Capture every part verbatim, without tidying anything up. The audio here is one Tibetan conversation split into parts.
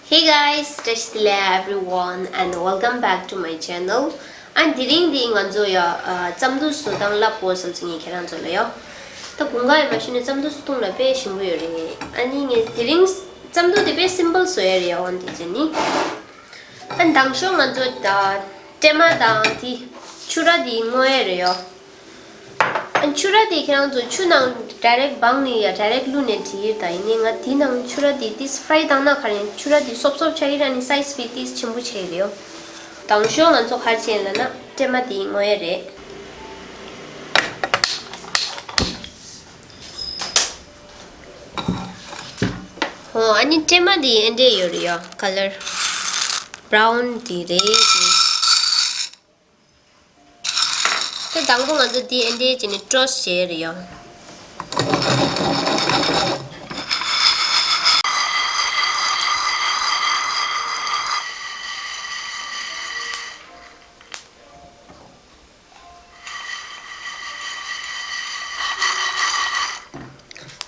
Hey guys, བཀྲ་ཤིས་བདེ་ལེགས་everyone and welcome back to my channel. ཨ་དེ་རིང་འདི་ང་ཚོ་ཡ་ཨ་རྩམ་འདུག་བཟོ་སྟངས་བསླབ་དགོས་བསམ་སོང་ངས་ཁྱེད་རང་ཚོ་ལ་ཡ། ད་དགུན་ཁ་ཡི་མ་ཤི་ནས་རྩམ་འདུག་བཟོ་སྟངས་ལ་དཔེ་ཞིམ་པོ་ཡོད་རེད། ཨ་ནི་ངས་དེ་རིང་རྩམ་འདུག་དེ་དཔེ་simple་བཟོ་ཡ་རེད་ཡ། འོན་ཏེ་ཅི་ནི་ཨ་དང་ཤོག་ང་ཚོ་ད་ཀྲེ་མ་དང་དེ་ཕྱུར་ར་དེ་བརྔོ་ཡ་རེད་ཡ། ཨ་ཕྱུར་ར་དེ་ཁྱེད་རང་ཚོ་ཆུ་ནང་direct སྦངས་ནས་ཡ་direct བླུགས་ནས་བྲིས་ཡིན། ད་ཡིན་ནའི་ང་དེའི་ནང་ཕྱུར་ར་དེ་ཏིས་fry བཏང་ན་ག་རེ་ཕྱུར་ར་དེ་སོབ་སོབ་ཆགས་ཡིན། ཨ་ནི་size བི་ཏིས་ཆེན་པོ་ཆགས་ཡིན་རེད་ཡོ། དང་ཤོག་ང་ཚོ་ག་རེ་བྱས་ཡིན་ལབ་ན་ཀྲེ་མ་དེ་བརྔོ་ཡ་རེད། ཧོ། ཨ་ནི་ཀྲེ་མ་དེ་ཨེ་འདྲས་ཡོད་རེད་ཡོ། colour brown དེ་རེད་དེ། ད་དང་པོ་ང་ཚོ་འདི་ཨེ་འདྲས་བྱས་ནས་toss བྱས་རེད་ཡ།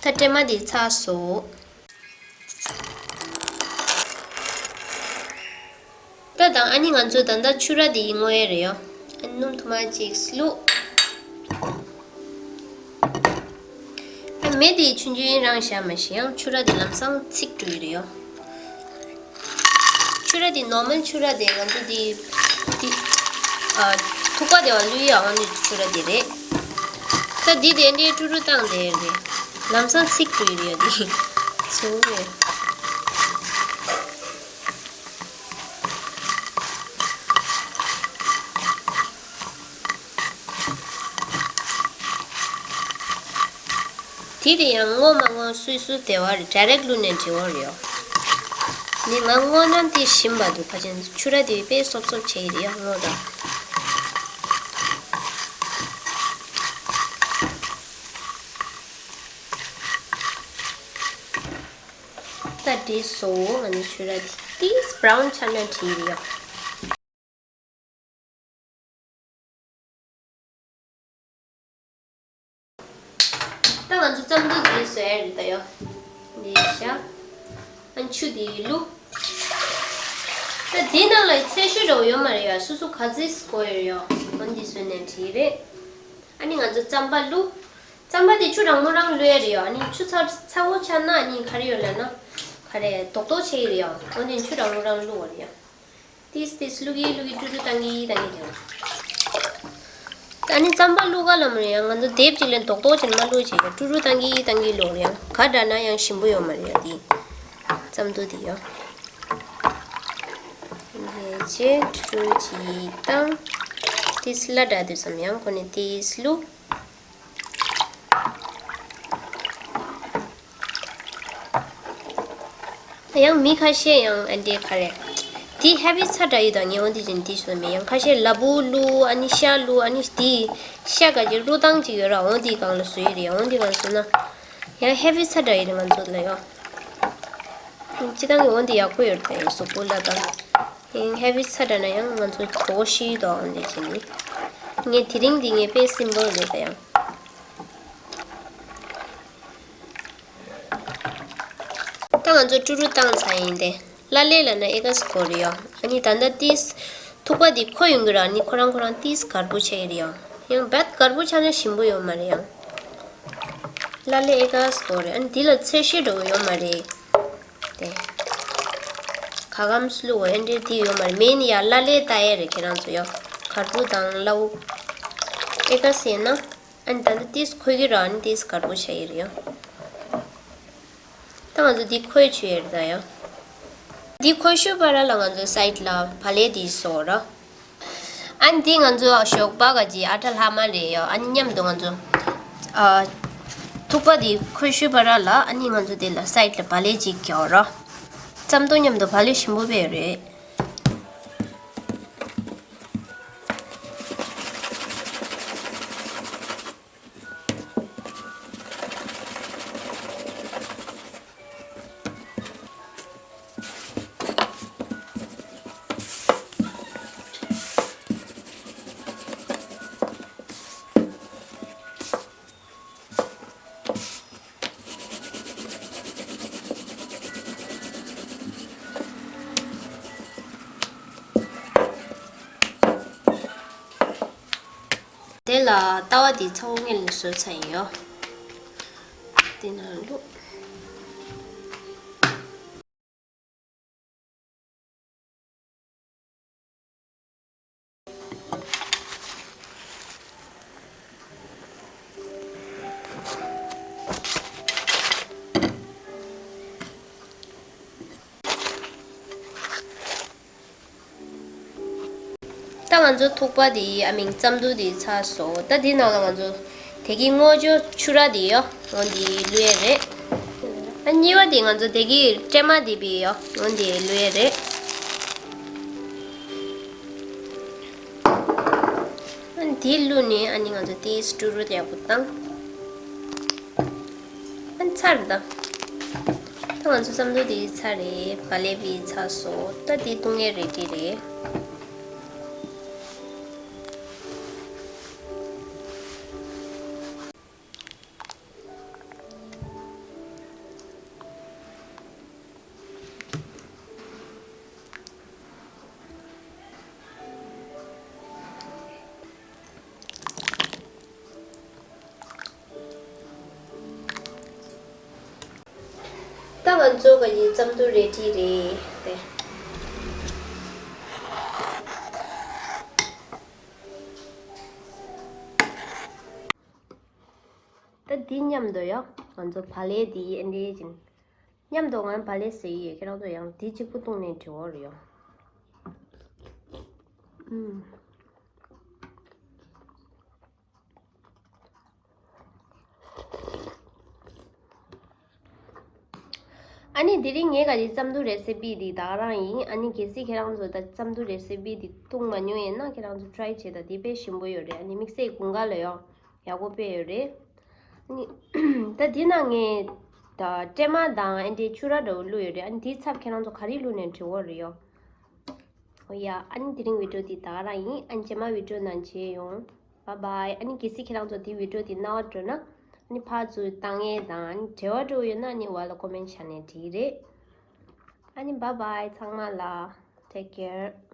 ད་ཀྲེ་མ་འདི་ཚར་སོང་། ད་དང་ཨ་ནི་ང་ཚོ་ད་ལྟ་ཕྱུར་ར་འདི་བརྔོ་ཡས་རེད་ཡ། ཨ་ནི་སྣུམ་ཐུར་མ་གཅིག་བླུགས། ཨ་མེ་འདི་ཆུང་ཆུང་རང་བཞག་མ་ཤེས་ཡང་ཕྱུར་ར་འདི་ལམ་སང་ཚིག་འགྲོ་ཡི་རེད་ཡ། ཕྱུར་ར་འདི་normal ཕྱུར་ར་འདི་ང་ཚོ་འདི་འདི་ཨ་ཐུག་པ་དེ་བ་བླུགས་ཡ། ཨ་ནི་ཕྱུར་ར་འདི་རེད། ད་འདི་དེ་འདྲའི་ཀྲུ་ཀྲུ་བཏང་དེ་རེད། ལམ་སང་ཚིག་འགྲོ་ཡི་རེད་ཡ། འདི་ཚུར་རེད། དེ་དེ་ཡང་བརྔོ་མ་བརྔོ་སོ་སོའི་འདོད་པ་རེད། direct བླུགས་ནས་འབྲི་འོ་རེད་ཡོ། ནི་ང་བརྔོ་ན་དེ་ཞིམ་པ་འདུག་ཕལ་ཆེར་ཕྱུར་ར་དེ་དཔེ་སོབ་སོབ་བྱས་ཡི་རེད་ཡོ། བརྔོ་དང་། ད་འདི་བཟོ་ང་ནི་ཕྱུར་ར་དེ་ཏིས་brown ཆགས་ན་འགྲིག་རེད་ཡོ། ད་ང་ཚོ་རྩམ་འདུག་འདི་བཟོ་ཡ་རེད་ད་ཡོ། འདི་བཞག་ཨ་ཆུ་འདི་བླུགས། ད་འདི་ནང་ལ་ཚད་གཞི་འདྲ་བོ་ཡོད་མ་རེད་ཡ། སོ་སོ་ག་ཚོད་དགོས་ཡོད་རེད་ཡོ། འོ་འདི་བཟོས་ནས་འགྲིག་རེད། ཨ་ནི་ང་ཚོ་རྩམ་པ་བླུགས། རྩམ་པ་དེ་ཆུ་གྲང་མོ་རང་བླུགས་ཡ་རེད་ཡ། ཨ་ནི་ཆུ་ཚ་ཚ་བོ་ཆགས་ན་ཨ་ནི་ག་རེ་ཡོད་ལབ་ན། ག་རེ་རྡོག་རྡོག་ཆགས་ཡི་རེད་ཡ། འོ་དེ་ཆུ་གྲང་མོ་རང་བླུགས་པ་རེད་ཡ། ཏིས་ཏིས་བླུགས་ཀྱི་བླུགས་ཀྱི་ཀྲུ་ཀྲུ་བཏང་གི་བཏང་གི་རེད། ཨ་ནི་རྩམ་པ་བླུགས་ག་ལ་མ་རེད་ཡ། ང་ཚོ་དེབ་ཅིག་ལ་རྡོག་རྡོག་ཅིག་མ་བླུགས་བྱས་ཀྱང་ཀྲུ་ཀྲུ་བཏང་གི་བཏང་གི་བླུགས་རེད་ཡ། ག་འདྲ་ན་ཡང་ཞིམ་པོ་ཡོད་མ་རེད་ཡ། དེ་རྩམ་འདུག་དེ་ཡ། ཡས་ཅེ་ཀྲུ་ཀྲུ་ཅིག་བཏང་། ཏིས་སླ་དྲགས་དུས་ཙམ་ཡང་ཁོ་ནས་ཏིས་བླུགས། ཡང་མི་ཁ་ཤས་ཡང་ཨ་འདྲའི་ག་རེ། དེ་ཧེ་བི་ཚ་དྲགས་ཡོད་དང་ངས་འོ་འདི་བཞིན་དེ་ཞུ་མེད། ཡང་ཁ་ཤས་ལ་ཕུག་བླུགས། ཨ་ནི་ཤ་བླུགས། ཨ་ནི་དེ་ཤ་ག་ཅིག་བླུགས་སྟངས་ཅིག་ཡོད་ར། འོ་འདི་སྒང་ལ་བཟོ་ཡི་རེད། འོ་འདི་སྒང་བཟོས་ན་ཡང་ཧེ་བི་ཚ་དྲགས་ཡོད་རེད་ང་ཚོ་ལ་ཡང་། སྤྱི་བཏང་གི་འོ་འདི་ཡག་པོ་ཡོད་རེད། ཡང་གཟུགས་པོ་ལ་དང་། ཡང་ཧེ་བི་ཚ་དྲགས་ན་ཡང་ང་ཚོ་མགོ་བོ་ཤི་དོ་འོ་འདི་བྱས་ནི། ངས་དེ་རིང་འདི་ངས་དཔེ་སིམ་པལ་རེད་ད་ཡང་། ད་ང་ཚོ་ཀྲུ་ཀྲུ་བཏང་ཚར་ཡིན་ཏེ། ལ་ལས་ལབ་ན་ཨེ་ཀ་སི་གོ་རེད་ཡོ། ཨ་ནི་ད་ལྟ་ཏིས་ཐུག་པ་འདི་ཁོ་ཡོང་གི་ར། ཨ་ནི་ཁོ་རང་ཁོ་རང་ཏིས་དཀར་པོ་ཆགས་ཀྱི་རེད་ཡོ། ཡང་བད་དཀར་པོ་ཆགས་ན་ཞིམ་པོ་ཡོད་མ་རེད་ཡང་། ལ་ལས་ཨེ་ཀ་སི་གོ་རེད། ཨ་ནི་འདི་ལ་ཚད་གཞི་འདྲ་བོ་ཡོད་མ་རེད། ཏེ། ག་གམ་སུ་ལུ་འོ་ཨེ་འདྲེ་འདི་ཡོད་མ་རེད། མེན་ཡ་ལ་ལས་ལྟ་ཡ་རེད་ཁྱེད་རང་ཚོ་ཡོ། དཀར་པོ་དང་ལའུ། ཨེ་ཀ་སི་ཡིན་ན། ཨ་ནི་ད་ལྟ་ཏིས་ཁོལ་གྱི་ར། ཨ་ནི་ཏིས་དཀར་པོ་ཆགས་ཡི་རེད་ཡ། ད་ང་ཚོ་འདི་ཁོལ་བཅུག་ཡ་རེད་ད་ཡ། འདི་ཁོལ་ཤུལ་བར་ལ་ང་ཚོ་སའིཌ་ལ་བག་ལེབ་འདི་བཟོ་ར། ཨ་ནི་འདི་ང་ཚོ་ཞོགས་པ་ག་ཅི་ཨ་ཁྲ་ལྷག་མ་རེད་ཡ། ཨ་ནི་མཉམ་དུ་ང་ཚོ་ཨ་ཐུག་པ་འདི་ཁོལ་ཤུལ་བར་ལ་ཨ་ནི་ང་ཚོ་འདི་ལ་སའིཌ་ལ་བག་ལེབ་ཅིག་རྒྱག་ར། རྩམ་ཏོ་མཉམ་དུ་བག་ལེབ་ཞིམ་པོ་དཔེ་རེད། ལ་ཏ་བ་དེ་ཚ་བོ་ངས་ལ་བཟོས་ཚར་ཡིན་ཡོ། དེ་ནང་བླུགས། ད་ང་ཚོ་ཐུག་པ་དེ་ཨ་མིང་རྩམ་དུག་དེ་ཚར་སོང་། ད་དེ་ནང་ལ་ང་ཚོ་དེ་གི་སྔོ་ཅོ་ཆུ་ར་དེ་ཡོ། འོ་འདི་བླུག་ཡས་རེད། ཨ་གཉིས་པ་དེ་ང་ཚོ་དེ་གི་སྲན་མ་དེ་བི་ཡོ། འོ་འདི་བླུག་ཡས་རེད། ཨ་འདི་བླུགས་ནས་ཨ་ནི་ང་ཚོ་དེ་སི་ཊུ་རུ་ཡག་པོ་བཏང་། ཨ་ཚར་ད། ད་ང་ཚོ་རྩམ་དུག་དེ་ཚར་རེད། བག་ལེབ་བི་ཚར་སོང་། ད་དེ་བཏུང་ཡས་རེ་ཌི་རེད། ད་ང་ཚོ་ག་ཡི་རྩམ་དུག་རེ་ཌི་རེད་དེ། ད་འདི་མཉམ་དུ་ཡོ། ང་ཚོ་བག་ལེབ་འདི་ཨེ་འདྲས་ཅིང་། མཉམ་དུ་ང་བག་ལེབ་བཟོས་ཡོད། ཁྱེད་རང་ཚོ་ཡང་འདི་གཅིག་པུ་བཏུང་ནས་འབྲི་འོར་ཡོ། ཨུམ། ཨ་ནི་དེ་རིང་ངས་ག་རེ་རྩམ་དུག་རེ་སི་པི་འདི་ད་ག་རང་ཡིན། ཨ་ནི་གལ་སྲིད་ཁྱེད་རང་ཚོ་ད་རྩམ་དུག་རེ་སི་པི་འདི་བཏུང་མ་མྱོང་ཡིན་ན་ཁྱེད་རང་ཚོ་ཊི་རའི་བྱེད་ད། འདི་དཔེ་ཞིམ་པོ་ཡོད་རེད། ཨ་ནི་དམིགས་བསལ་དགུན་ཁ་ལ་ཡོ་ཡག་པོ་དཔེ་ཡོད་རེད། ཨ་ནི་ད་འདི་ནང་ངས་ད་སྲན་མ་དང་ཨེ་འདྲས་ཆུ་ར་འདྲ་བོ་བླུགས་ཡོད་རེད། ཨ་ནི་འདིའི་ཚབ་ཁྱེད་རང་ཚོ་ག་རེ་བླུགས་ནས་འབྲི་འོ་རེད་ཡོ། ཨོ་ཡ། ཨ་ནི་དེ་རིང་བི་ཌི་ཡོ་འདི་ད་ག་རང་ཡིན། ཨ་ནི་རྗེས་མ་བི་ཌི་ཡོ་ནང་མཇལ་ཡོང་། བཱའི་བཱའི། ཨ་ནི་གལ་སྲིད་ཁྱེད་རང་ཚོ་འདི་བི་ཌི་ཡོ་འདི་རྣ་བར་འགྲོ་ན་ཨ་ནི་ཕར་ཚུར་བཏང་ཡས་དང་ཨ་ནི་འབྲེལ་བ་འགྲོ་ཡོད་ན་ཨ་ནི་འོག་ལ་ཀོ་མེན་ཊི་བྱས་ནས་འགྲིག་རེད། ཨ་ནི་བཱའི་བཱའི་ཚང་མ་ལ། Take care.